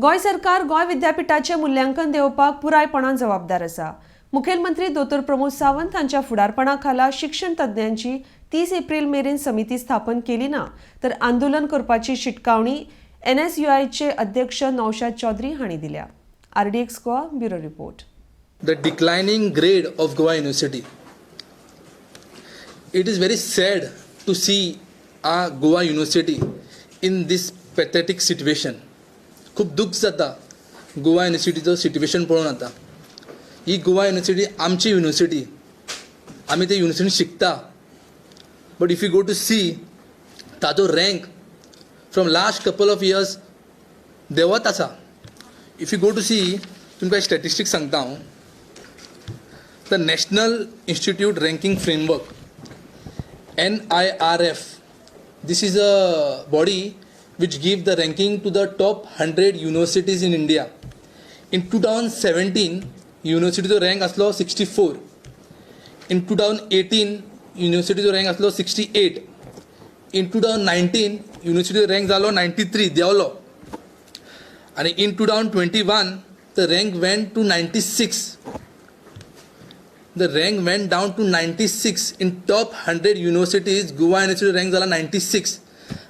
गोंय सरकार गोंय विद्यापिठाचें मुल्यांकन देंवोवपाक पुरायपणान जबाबदार आसा. मुखेलमंत्री दोतोर प्रमोद सावंत हांच्या फुडारपणा खाला शिक्षण तज्ञांची 30 एप्रील मेरेन समिती स्थापन केली ना तर आंदोलन करपाची शिटकावणी एनएसयुआयचे अध्यक्ष नौशाद चौधरी हांणी दिल्या. RDX Goa, bureau report. The declining grade of Goa University. It is very sad to see our Goa University in this pathetic situation. खूब दुःख जाता गोवा युनिवर्सिटीचो सिट्युएशन पळोवन. आतां ही गोवा युनिवर्सिटी आमची युनिवर्सिटी, आमी ते युनिवर्सिटीन शिकता, but if you go to see, ताजो rank from last couple of years देंवत आसा. If you go to see, तुमकां स्टॅटिस्टिक्स सांगता हांव. The National Institute Ranking Framework, NIRF. This is a body which give the ranking to the top 100 universities in India. In 2017, युनिवर्सिटीचो rank आसलो 64. In 2018, युनिवर्सिटीचो rank आसलो 68. In 2019, युनिवर्सिटीचो rank जालो 93, देंवलो. आनी in 2021, the rank went to 96. The rank went down to 96. In top 100 universities, Goa University rank झाला 96.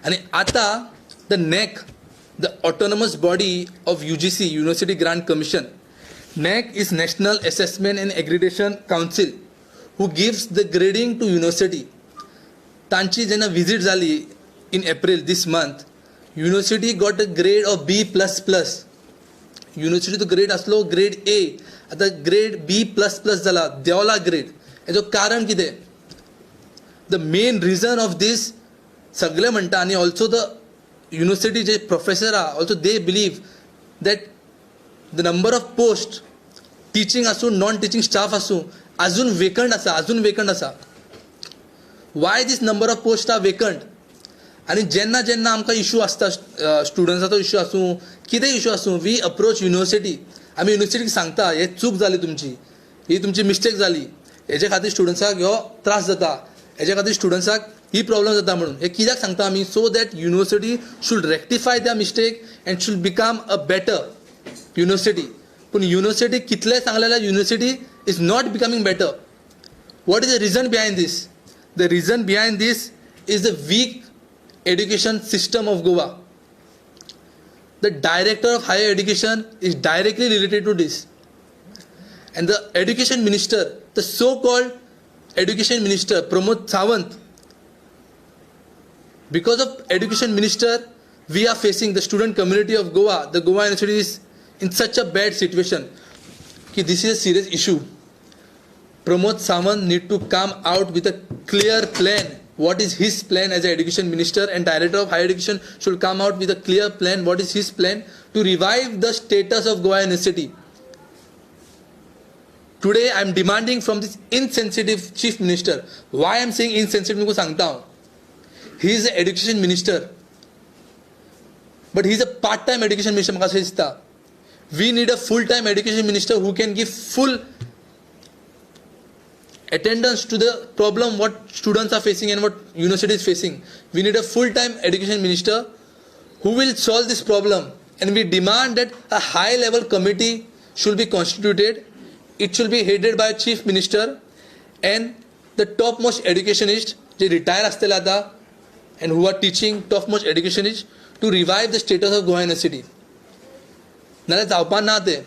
आणि आता the NAAC, the autonomous body of UGC, University Grant Commission, NAAC is National Assessment and Accreditation Council, who gives the grading to university. तांची जेन्ना visit जाली in April this month, university got a grade of B++. युनिवर्सिटीचो grade आसलो grade A, आतां grade बी plus plus जाला, देंवला grade. हेजो कारण कितें? The main reason of this, सगळे म्हणटा आनी ऑल्सो the युनिवर्सिटीचे प्रोफेसर आहा, also they believe that the number of post, teaching आसूं, नॉन टिचींग स्टाफ आसूं, अजून वेकंट आसा, अजून वेकंट आसा. Why this number of post are vacant? आनी जेन्ना जेन्ना आमकां इशू आसता, स्टुडंट्साचो इशू आसूं, कितें इशू आसूं, we approach university. आमी युनिवर्सिटीक सांगता, हे चूक जाली तुमची, ही तुमची मिस्टेक जाली, हेजे खातीर स्टुडंट्साक हो त्रास जाता, हेजे खातीर स्टुडंट्साक ही प्रॉब्लम जाता म्हणून. हे कित्याक सांगता आमी? So that university should rectify the mistake and should become a better university. पूण युनिवर्सिटी कितलें सांगलें जाल्यार university is not becoming better. What is the reason behind this? The reason behind this is the weak education system of Goa. The director of higher education is directly related to this. And the education minister, the so called education minister, Pramod Sawant, because of education minister, we are facing, the student community of Goa, the Goa University is in such a bad situation. की this is a serious issue. Pramod Sawant need to come out with a clear plan. What is his plan as an education minister, and director of higher education should come out with a clear plan. What is his plan to revive the status of Goa University? Today I am demanding from this insensitive chief minister. Why I am saying insensitive, तुमको सांगता हांव. He is an education minister, but he is a part-time education minister म्हाका अशें दिसता. We need a full-time education minister who can give full attendance to the problem what students are facing and what university is facing. We need a full-time education minister who will solve this problem. And we demand that a high-level committee should be constituted. It should be headed by a chief minister and the topmost educationist J retire आसतले आतां and who are teaching, topmost educationist, to revive the status of Goa University. नाल्यार जावपा ना तें.